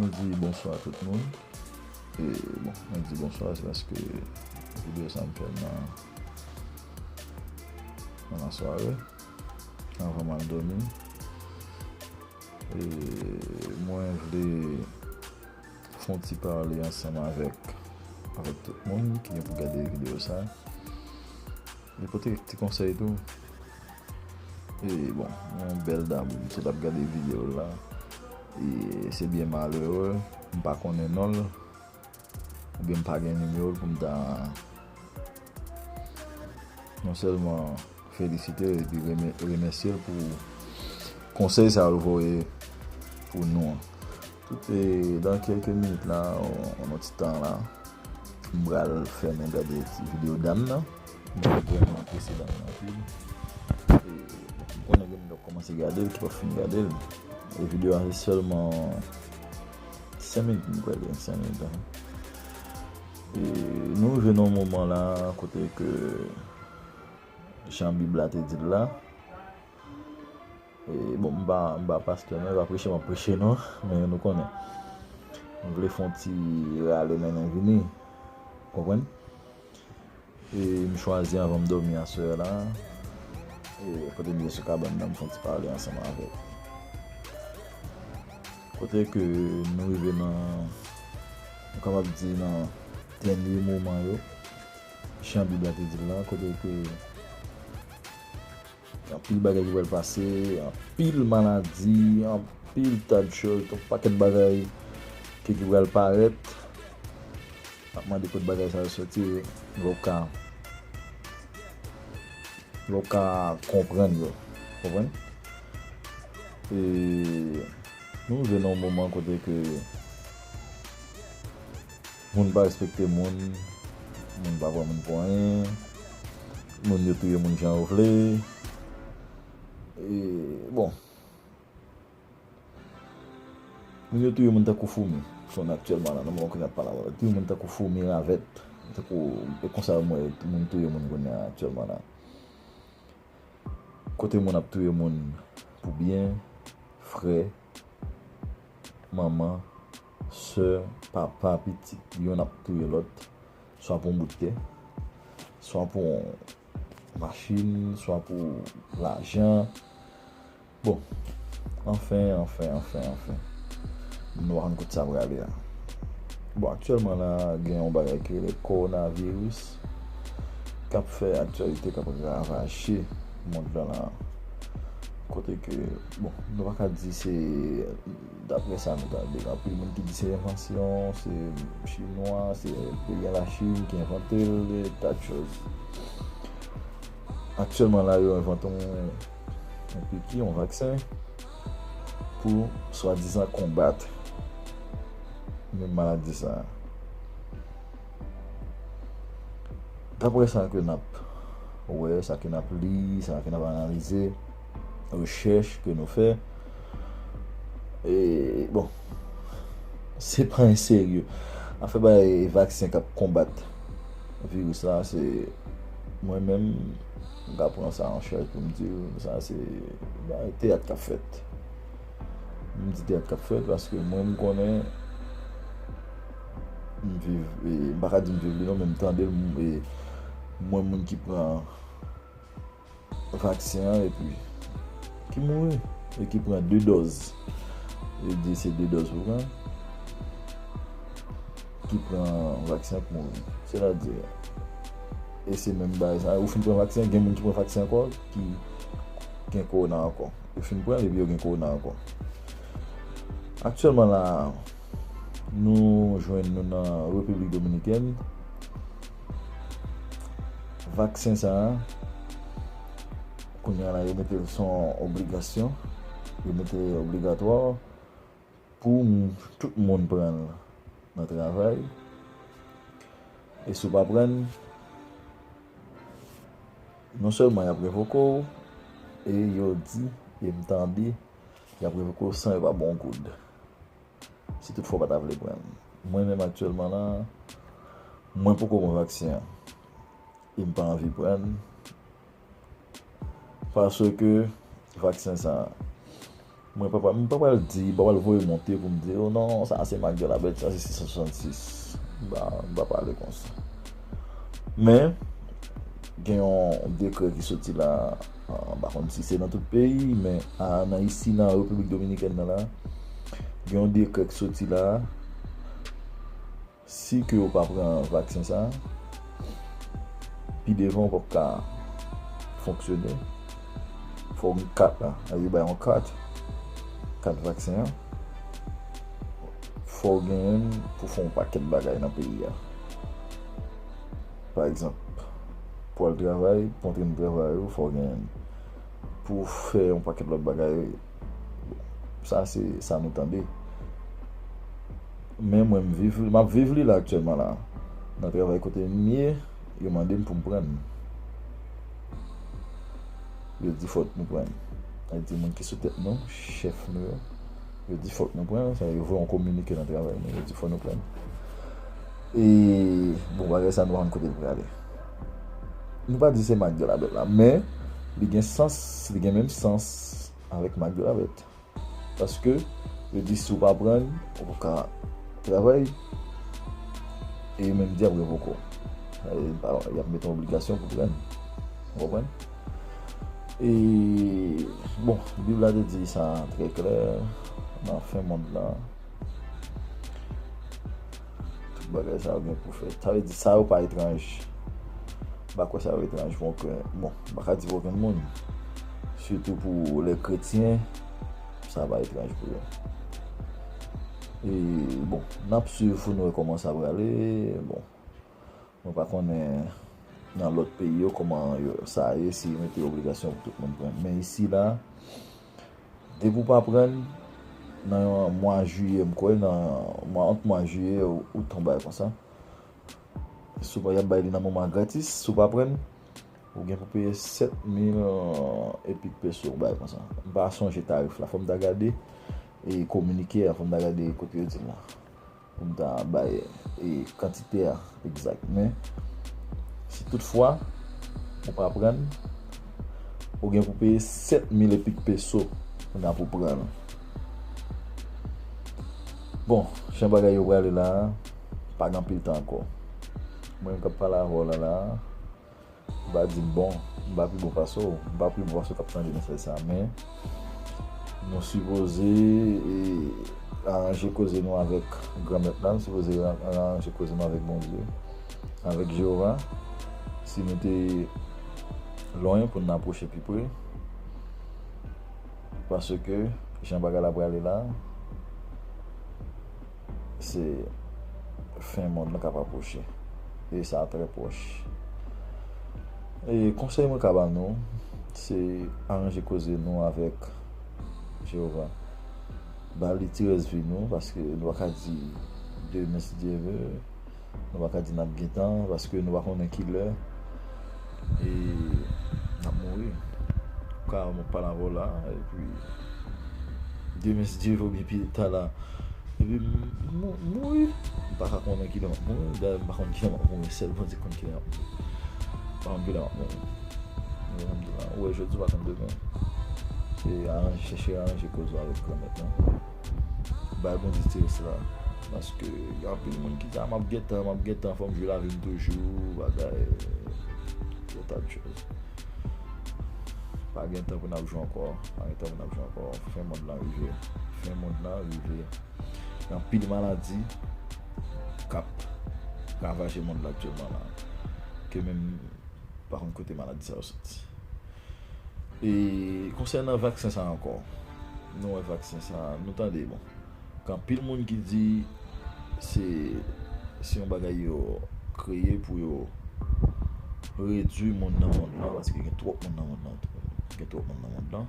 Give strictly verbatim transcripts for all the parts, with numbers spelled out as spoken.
Nou di bonswa tout moun. E bon, mwen di bonswa, se paske videyo sa m fè l nan, nan lasware, anvan m al dòmi. E mwen vle fè yon ti pale ansanm avèk, avèk tout moun ki gen pou gade videyo sa. Li pote kèk ti konsèy tou. E bon, yon bèl dam sot ap gade videyo la. E se byen malere, m pa konnen non l, oubyen m pa gen nimewo l pou m ta non sèlman felisite l epi remè-, remèsye l pou konsèy sa yo l voye pou nou an. Tout, e, dan kèlke minit la, yon, yon ti tan la, m pral fè nou gade ti videyo dam nan. Mwen vrèman apresye dam nan anpil. E, m konnen gen moun k ap kòmanse gade l, ki p ap fin gade l. E videyo a se sèlman senk minit, m kwè, gen senk minit la. E nou rive nan yon moman la, kote ke jan Bib la te di l la, e, bon, m pa, m pa pastè, non, e pa preche m ap preche, non, men nou konnen. M vle fè yon ti rale mennen vini, konprann? E m chwazi anvan m dòmi aswè la, e kote m ye sou kabann nan, m fè yon ti pale ansanm avèk. Kote ke nou rive nan, nou kapab di nan dènye moman yo, jan Bib la te di l la, kote ke anpil bagay ki pral pase, anpil maladi, anpil ta de choz, yon pakèt bagay ki, ki pral parèt. M ap mande kot bagay sa yo soti, lè w ka, lè w ka konprann yo. Konprann? E nou rive nan yon moman kote ke moun pa respekte moun, moun pa pran moun pou anyen, moun yo touye moun jan yo vle. E, bon. Moun yo touye moun tankou foumi. Sonn aktyèlman la, nan moman ke n ap pale avè w la, touye moun tankou foumi, ravèt. Tankou, e konsa m wè moun touye moun kounye a aktyèlman la. Kote moun ap touye moun pou byen, frè, manman, sè, papa, pitit, yonn ap touye lòt, swa pou yon bout tè, swa pou yon machin, swa pou lajan. Bon, anfen, anfen, anfen, anfen. Nou pa konn kote sa prale a. Bon, aktyèlman la, gen yon bagay ki rele kowonaviris k ap fè aktyalite, k ap ravaje mond lan la. Kote ke, bon, nou pa ka di se, daprè sa nou tande, gen anpil moun ki di se envansyon, se chinwa, se peyi an Lachin ki envante l, e ta de choz. Aktyèlman la, yo envante yon, yon piki, yon vaksen pou swadizan konbat menm maladi sa a. Daprè sa ke n ap wè, sa ke n ap li, sa ke n ap analize, rechèch ke nou fè, e, bon, se pa yon serye. Afè bay vaksen k ap konbat viris la, se mwen menm, m ka pran sa an chaj pou m di w, sa se bay teyat k ap fèt. M di teyat k ap fèt paske mwen m konnen m viv, e, m pa ka di m viv li non, men m tande l, m, e, mwen moun ki pran vaksen an epi ki mouri e ki pran de dòz. Yo di se de dòz pou pran. Ki pran vaksen pou mouri. Sètadi, e se menm bagay sa. Ou fin pran vaksen, gen moun ki pran vaksen ankò, ki gen kowona ankò. Yo fin pran l epi yo gen kowona ankò. Aktyèlman la, nou jwenn nou nan Repiblik Dominikèn. Vaksen sa a, kounye a la, yo mete l se yon obligasyon, yo mete l obligatwa pou m-, tout moun pran l nan travay. E si w pa pran l, non sèlman y ap revoke w, e yo di, e m tande, y ap revoke w san yo pa ba w yon goud. Si toutfwa w pa ta vle pran l. Mwen menm aktyèlman la, mwen poko pran vaksen an. E m pa anvi pran l. Paske vaksen sa a, Mwen pa, pa, m pa pral di, m pa pral voye monte pou m di, "Oh non, sa se Marc Delabète, sa se sis san swasannsis." M pa, m pa pale konsa. Men, gen yon dekrè ki soti la, ah, m pa konn si se nan tout peyi, men, ah, nan isi, nan Repiblik Dominikèn nan la, gen yon dekrè ki soti la, si ke w pa pran vaksen sa, pi devan w p ap ka fonksyone. Fò w gen kat la. Yo bay yon kat, kat vaksen an. Fò w genyen l pou fè yon pakèt bagay nan peyi a. Pa egzanp, pou al travay, pou antre nan travay ou, fò w genyen l. Pou fè yon pakèt lòt bagay, sa se sa nou tande. Men mwen, m viv, m ap viv li la aktyèlman la. Nan travay kote m ye, yo mande m pou m pran l. Yo di fòk nou pran l. Sa vle di moun ki sou tèt nou, chèf nou yo, yo di fòk nou pran l. Sa yo voye yon kominike nan travay nou, yo di fòk nou pran l. E, bon, bagay sa nou pa konn kote l prale. Nou pa di se Marc Delabète la, men li gen sans, li gen menm sans avèk Marc Delabète. Paske yo di si w pa pran l, ou pa ka travay. E yo menm di ap revoke w. E pa, y ap mete yon obligasyon pou pran l. Ou konprann? E, bon, Bib la te di sa trè klè, nan fen mond lan, tout bagay sa yo gen pou fèt. Sa vle di, sa yo pa etranj. M pa kwè sa yo etranj pou okenn, bon, m pa ka di pou okenn moun. Sitou pou lè kretyen, sa pa etranj pou yo. E, bon, n ap swiv pou nou wè kòman sa prale. Bon, mwen pa konnen nan lòt peyi yo kòman yo, sa ye, si yo mete obligasyon pou tout moun pran. Men isi la, depi w pa pran l, nan mwa jiyè, m kwè, nan mwa, ant mwa jiyè, out, yon bagay konsa, si w pa, y ap bay li nan moman gratis, si w pa pran l, ou gen pou peye sèt mil, euh, epik peso, yon bagay konsa. M pa sonje tarif la, fò m ta gade, e kominike a, fò m ta gade kote yo di l la. Pou m ta bay, e, kantite a egzak. Men, si toutfwa ou pa pran l, ou gen pou peye sèt mil epik peso pou n ap ou pran l. Bon, jan bagay yo prale la, pa gen anpil tan ankò. Mwen menm k ap pale avè w la, la, m pa di m bon, m pa pi bon pase w, m pa pi bon pase w k ap tande mesaj sa, men nou sipoze, e, aranje koze nou avèk Granmèt la, nou sipoze aranje koze nou avèk Bondye, avèk Jewova, si nou te lwen pou n apwoche pi pre, paske jan bagay la prale la, se fen mond lan k ap apwoche. E sa trè pwòch. E konsèy mwen ka ba nou, se aranje koze nou avèk Jewova. Ba li ti rès vi nou, paske nou pa ka di demen, si Dye vle. Nou pa ka di n ap gen tan, paske nou pa konnen kilè e n ap mouri. Ou ka, m ap pale avè w la, epi demen, si Dye vle, oubyen pi ta la, epi m, m, m mouri. M pa ka konnen kilè m ap mouri. Dayè, m pa konn kilè m ap mouri. Sèl Bondye konn kilè m ap mouri. M pa konn kilè m ap mouri. Ou wè, jodi, ou pa konn demen. Se aranje, chèche aranje koz ou avèk Granmèt lan. Bay Bondye ti rès la. Paske gen anpil moun ki di, "A, m ap gen tan, m ap gen tan, fò m jwi lavi m toujou, bagay, yon ta de choz." Pa gen tan pou n ap jwe ankò. Pa gen tan pou n ap jwe ankò. Fen mond lan rive. Fen mond lan rive. Gen anpil maladi k ap ravaje mond lan aktyèlman la. Ke menm pa konn kote maladi sa yo soti. E konsènan vaksen sa ankò, nou wè vaksen sa, nou tande, bon, gen anpil moun ki di se, se yon bagay yo kreye pou yo redui moun nan mond lan, paske gen twòp moun nan mond lan tou. Gen twòp moun nan mond lan.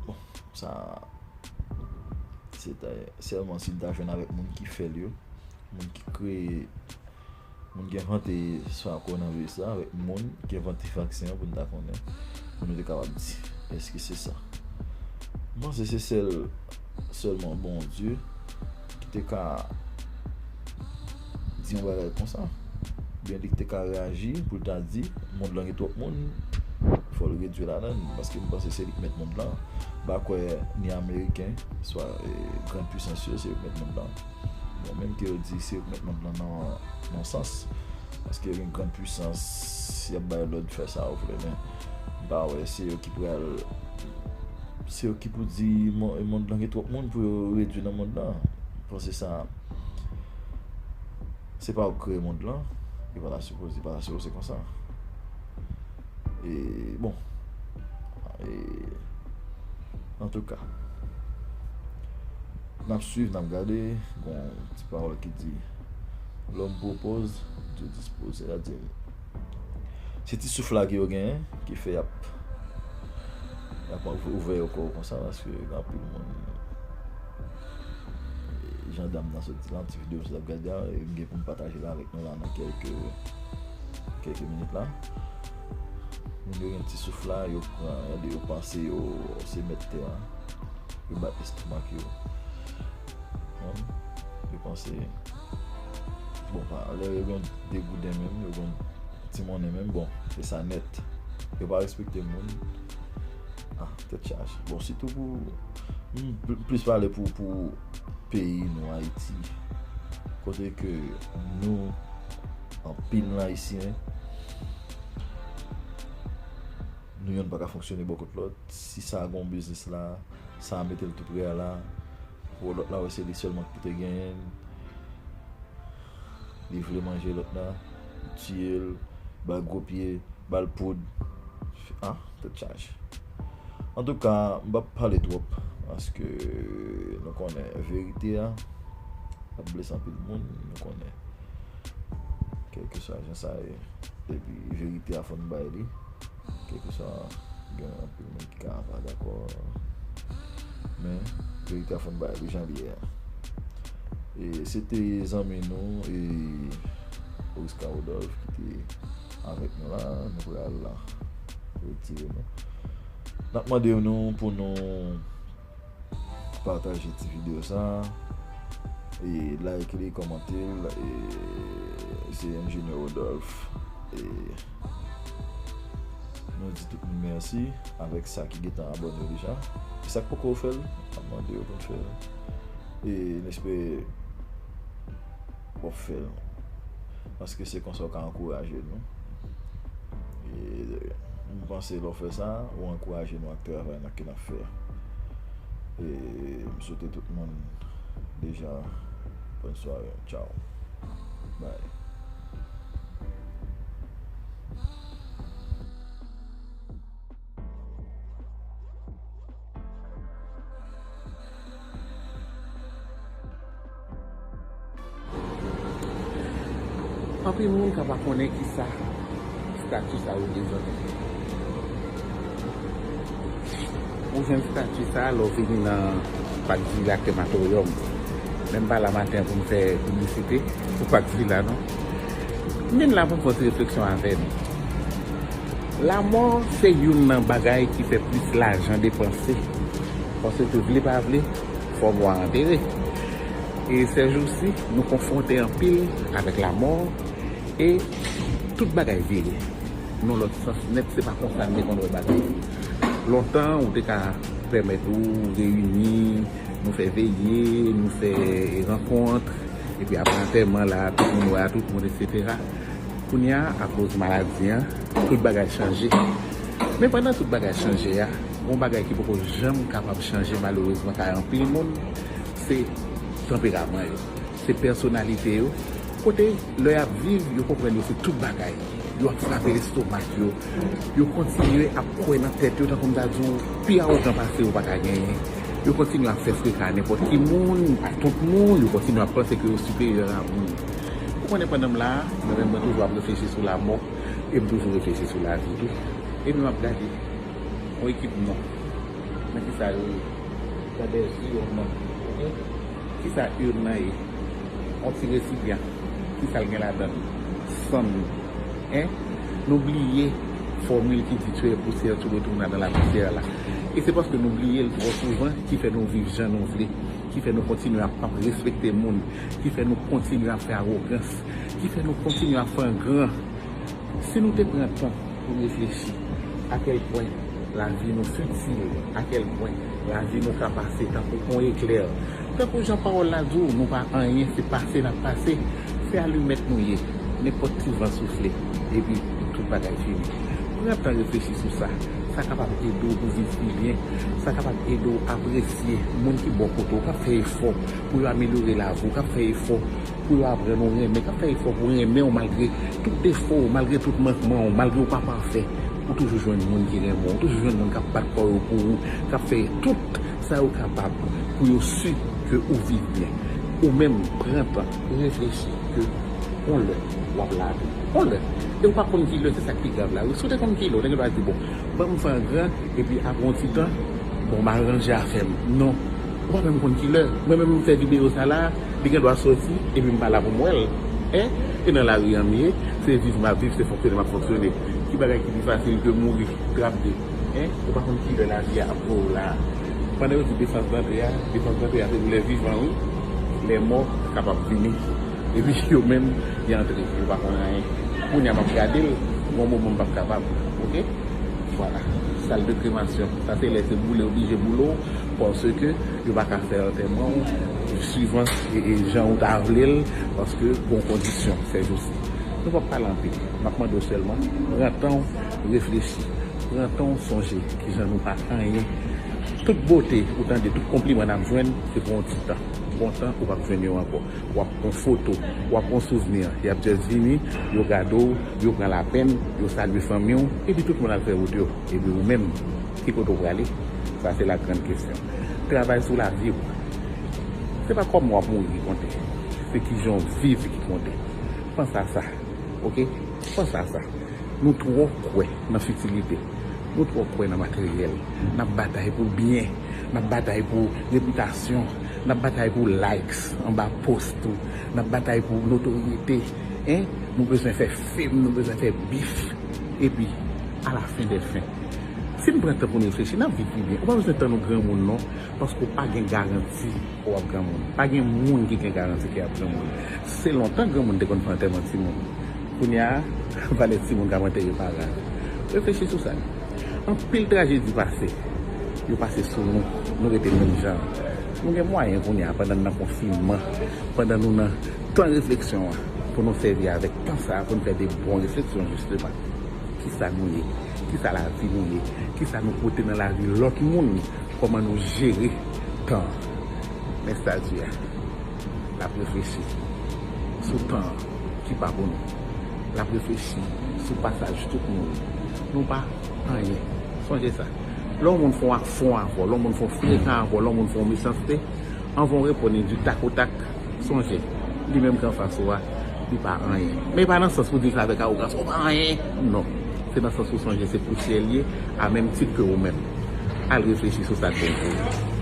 Bon, sa, se ta, sèlman si n ta jwenn avèk moun ki fè l yo, moun ki kreye, moun ki envante sa kowonaviris la, avèk moun ki envante vaksen an pou n ta konnen, pou nou te kapab di, èske se sa? M panse se sèl, sèlman Bondye ki te ka di yon bagay konsa. Oubyen li te ka reyaji pou l ta di, mond lan gen twòp moun, fò l redui ladan l, paske m panse se li k mèt mond lan. M pa kwè ni Ameriken, swa, eh, grann pwisans yo, se yo k mèt mond lan. Bon, menm ke yo di se yo k mèt mond lan nan, nan sans, paske yo gen grann pwisans, y ap bay lòd fè sa yo vle, men m pa wè se yo ki pral, se yo ki pou di mon-, mond lan gen twòp moun pou yo redui nan mond lan. M panse sa, se pa yo k kreye mond lan, e pa ta sipoze, pa ta sipoze konsa. E, bon. E, antouka, n ap swiv, n ap gade. Gon ti pawòl ki di, l'homme propose, Dieu dispose. Sètadi, se ti souf la ke yo genyen, ki fè y ap, y ap ouvè yo kò konsa, paske gen anpil moun, e, jan dam nan sot di la, ti videyo m sot ap gade a, e m gen pou m pataje l avèk nou la nan kèlke, kèlke minit la. Moun yo gen ti souf la, yo pran, yo panse yo se mèt tè a. Yo bat lestomak yo. Yo panse, bon, pa, lè yo gen degouden menm, yo gen ti monnen menm, bon, se sa nèt. Yo pa respekte moun. Ah, tèt chaje. Bon, sitou pou, m pl-, plis pale pou, pou peyi nou, Ayiti. Kote ke nou, anpil nan Ayisyen, nou yonn pa ka fonksyone bò kot lòt. Si sa gon biznis la, sa mete l tou pre a la, pou lòt la wè se li sèlman ki pou te genyen l. Li vle manje lòt la, li tiye l, ba l gwo pye, ba l poud. Ah, tèt chaje. Antouka, m p ap pale twòp, paske nou konnen verite a ap blese anpil moun, nou konnen. Kèlkeswa jan sa ye, epi verite a fò n bay li. Kèlkeswa, gen anpil moun ki ka pa dakò, men verite a fò n bay li jan li ye a. E se te zanmi nou, e Orisca Rodolphe ki te avèk nou la, nou pral la retire nou. N ap mande nou pou nou pataje ti videyo sa, e like li, kòmante l, e se Enjenyè Rodolphe, e nou di tout moun mèsi avèk sa ki gentan abòne deja. E sa k poko fè l, n ap mande yo pou n fè l. E n espere w ap fè l. Paske se konsa w ka ankouraje nou. E m panse lè w fè sa, ou ankouraje nou ak travay nan ke n ap fè a. E m swete tout moun deja bòn sware. Tchaw. Bye. Anpil moun ka pa konnen kisa stati sa reprezante. Ou jwenn stati sa lè w vini nan Pak Vila Krematorium. Men m pa la maten pou m fè piblisite pou Pak Vila, non. M vin la pou m fè yon ti refleksyon avè nou. Lanmò se youn nan bagay ki fè plis lajan depanse. Paske vle pa vle, fò mò a antere. E sèjousi, nou konfwonte anpil avèk lanmò e tout bagay vire. Nan lòt sans nèt, se pa konsa n te konn wè bagay yo. Lontan, ou te ka pèmèt ou reyini, nou fè veye, nou fè rankont, epi apre antèman la, tout moun wè a tout moun, etsetera. Kounye a, akoz maladi an, tout bagay chanje. Men pandan tout bagay chanje a, yon bagay ki poko janm kapab chanje malerezman kay anpil moun, se tanperaman yo, se pèsonalite yo. Kote, lè y ap viv, yo konprann yo se tout bagay. Yo ap frape lestomak yo. Yo kontinye ap kwè nan tèt yo, tankou m ta di w, pi awogan pase yo pa ka genyen. Yo kontinye ap fè freka nenpòt ki moun, ak tout moun. Yo kontinye ap panse ke yo siperyè a moun. Ou konnen pandan m la a, mwen menm mwen toujou ap reflechi sou lanmò, e m toujou reflechi sou lavi tou. Epi m ap gade yon ekipman. Men kisa yo ye? Gade yon nan. Oke? Kisa urn nan ye? Yon ti resipyan. Kisa l gen ladan l? Sann nou. Hein? Nou bliye fòmil ki di tuer poussière, tu retournes dans la poussière la. E se paske nou bliye l twò souvan ki fè nou viv jan nou vle, ki fè nou kontinye ap, ap respekte moun, ki fè nou kontinye ap fè awogans, ki fè nou kontinye ap fè angran. Si nou te pran tan pou n reflechi, A kèl pwen lavi nou fitil, a kèl pwen lavi nou ka pase tankou yon eklè. Tankou jan pawòl la di w, nou pa anyen, se pase n ap pase. Se alimèt nou ye. Nenpòt ti van soufle, epi tout bagay fini. Pran tan reflechi sou sa. Sa kapab ede w pou viv pi byen. Sa kapab ede w apresye moun ki bò kote w, k ap fè efò pou yo amelyore lavi w, k ap fè efò pou yo aprann ou renmen, k ap fè efò pou renmen w malgre tout defo w, malgre tout mankman w, malgre w pa pafè. Ou toujou jwenn moun ki renmen w, ou toujou jwenn moun k ap bat kò yo pou ou, k ap fè tout sa yo kapab pou yo si ke ou viv byen. Ou menm, pran tan, reflechi ke yon lè w ap lave. Yon lè. E ou pa konn ki lè, se sa k pi grav la wi. Si w te konn ki lè, w te gen dwa di, bon, ban m fè an gran, epi apre yon ti tan, bon, m aranje afè m. Non. Ou pa menm konn ki lè. Mwen menm, m fè videyo sa la, li gen dwa soti, epi m pa la pou m wè l. Hein? E nan lari a m ye, se viv m ap viv, se fonksyone m ap fonksyone. Ki bagay ki pi fasil ke mouri? Trap de. Hein? Ou pa konn ki lè lavi a ap voye w la. Pandan yo di defans dantre a, defans dantre a se pou lè vivan wi. Lè mò kapab vini. Epi yo menm, y antre, yo pa konn anyen. Kounye a m ap gade l, gon moman m p ap kapab. Oke? Vwala. Sal de kremasyon. Sa se lè se boule yo oblije boule w, paske yo pa ka fè antèman w swivan e, e jan ou ta vle l, paske gon kondisyon sèjousi. Nou p ap pale anpil. M ap mande w sèlman, pran tan w, reflechi. Pran tan w, sonje kijan nou pa anyen. Tout bote ou tande, tout konpliman n ap jwenn, se pou yon ti tan. Gon tan, ou p ap jwenn yo ankò. W ap pran foto, w ap pran souvni, y ap just vini, yo gade w, yo pran lapenn, yo salye fanmi w, epi tout moun al fè wout yo. Epi ou menm, ki kote w prale? Sa se la grande question. Travay sou lavi w. Se pa kòman w ap mouri ki konte, se kijan w viv ki konte. Panse a sa, oke? Panse a sa. Nou twò kwè nan fitilite. Nou twò kwè nan materyèl. N ap batay pou byen. N ap batay pou repitasyon. N ap batay pou likes anba post ou. N ap batay pou notoryete. Hein? Nou bezwen fè fim, nou bezwen fè bif. Epi, alafen dè fen, si n pran tan pou n reflechi, n ap viv pi byen. Ou pa bezwen tann yon granmoun non, paske w pa gen garanti ke w ap granmoun. Pa gen moun ki gen garanti ke y ap granmoun. Se lontan granmoun te konn fè antèman timoun. Kounye a, valè timoun k ap antere paran yo. Reflechi sou sa. Anpil trajedi pase. Yo pase sou nou. Nou rete menm jan. Nou gen mwayen kounye a, pandan n nan konfinman, pandan nou nan tan refleksyon an, pou nou sèvi avèk tan sa a pou n fè de bon refleksyon, jisteman. Kisa nou ye? Kisa lavi nou ye? Kisa nou pote nan lavi lòt moun? Kòman nou jere tan an? Men sa di a, l ap reflechi sou tan an ki pa pou nou. L ap reflechi sou pasaj tout moun. Nou pa anyen. Sonje sa. Lè yon moun fè yon ak-, fè yon afè, lè yon moun fè yon frekan avè w, lè yon moun fè yon mechanste, anvan w reponn li du tac au tac, sonje, li menm ki anfas ou a, li pa anyen. Men e pa nan sans pou di l sa avèk awogans, ou pa anyen. Non. Se nan sans pou sonje se pousyè l ye, a menm tit ke ou menm. Al reflechi sou sa k bon pou ou.